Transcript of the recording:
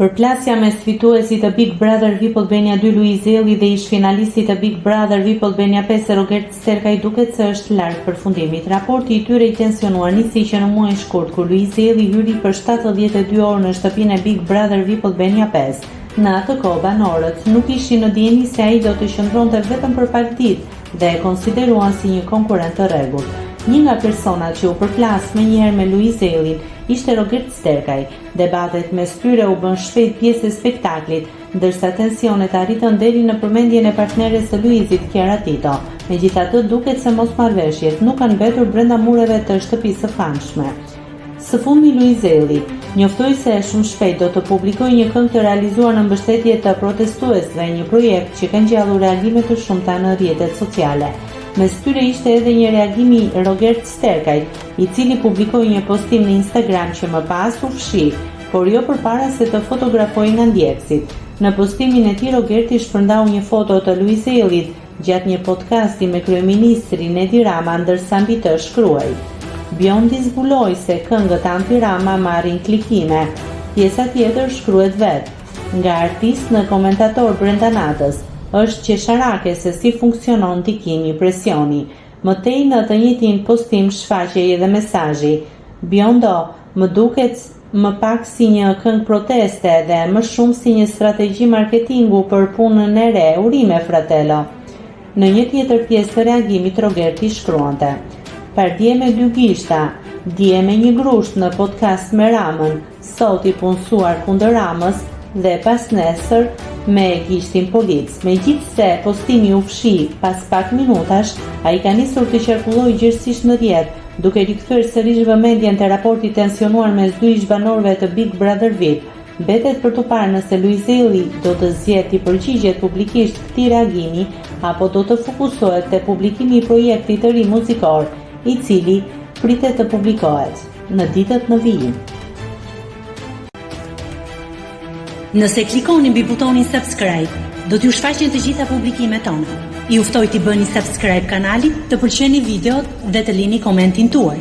Përplasja mes fituesit të Big Brother Vip Albania 2 Luiz Ejlli dhe ish-finalistit të Big Brother Vip Albania 5 Rogert Sterkaj duket se është larg përfundimit. Raporti i tyre i tensionuar nisi që në muajin shkurt kur Luiz Ejlli hyri për 72 orë në shtëpinë e Big Brother Vip Albania 5. Në atë kohë banorët nuk ishin në dijeni se ai do të qëndronte vetëm për pak ditë dhe e konsideruan si një konkurrent të rregullt. Një nga personat që u përplas menjëherë me Luiz Ejllin ishte Rogert Sterkaj. Debatet mes tyre u bënë shpejt pjesë e spektaklit, ndërsa tensionet arritën deri në përmendjen e partneres së Luizit, Kiara Tito. Megjithatë, duket se mosmarrëveshjet nuk kanë mbetur brenda mureve të shtëpisë së famshme. Së fundmi Luiz Ejlli njoftoi se shumë shpejt do të publikojë një këngë të realizuar në mbështetje të protestuesve, një projekt që ka ngjallur reagime të shumta në rrjetet sociale. Mes tyre ishte edhe një reagim i Rogert Sterkajt, i cili publikoi një postim në Instagram që më pas u fshi, por jo përpara se të fotografohej nga ndjekësit. Në postimin e tij Rogerti shpërndau një foto të Luiz Ejllit gjatë një podcasti me kryeministrin Edi Rama ndërsa mbi të shkruhej Biondi zbuloi se këngët anti-Rama marrin klikime. Pjesa tjetër shkruhet vetë. Nga artist në komentator brenda natës, është qesharake se si funksionon ndikimi, presioni. Më tej në të njëjtin postim shfaqej edhe mesazhi, Biondo, më duket më pak si një këngë proteste dhe më shumë si një strategji marketingu për punën e re, urime fratello. Në një tjetër pjesë të reagimit Rogerti shkruante, Pardje me dy gishta, dje me një grusht në podcast me Ramën, sot i punësuar kundër Ramës dhe pasnesër me gishtin polic. Megjithëse postimi u fshi pas pak minutash, ai ka nisur të qarkullojë gjerësisht në rrjet, duke rikthyer sërish vëmendjen te raporti i tensionuar mes dy ish-banorëve të Big Brother VIP. Mbetet për t'u parë nëse Luiz Ejlli do të zgjedhë t'i përgjigjet publikisht këtij reagimi apo do të fokusohet te publikimi i projektit të ri muzikor, i cili pritet të publikohet në ditët në vijim. Nëse klikoni mbi butonin subscribe, do t'ju shfaqen të gjitha publikimet tona. Ju ftoj t'i bëni subscribe kanalit, të pëlqeni videot dhe të lini komentin tuaj.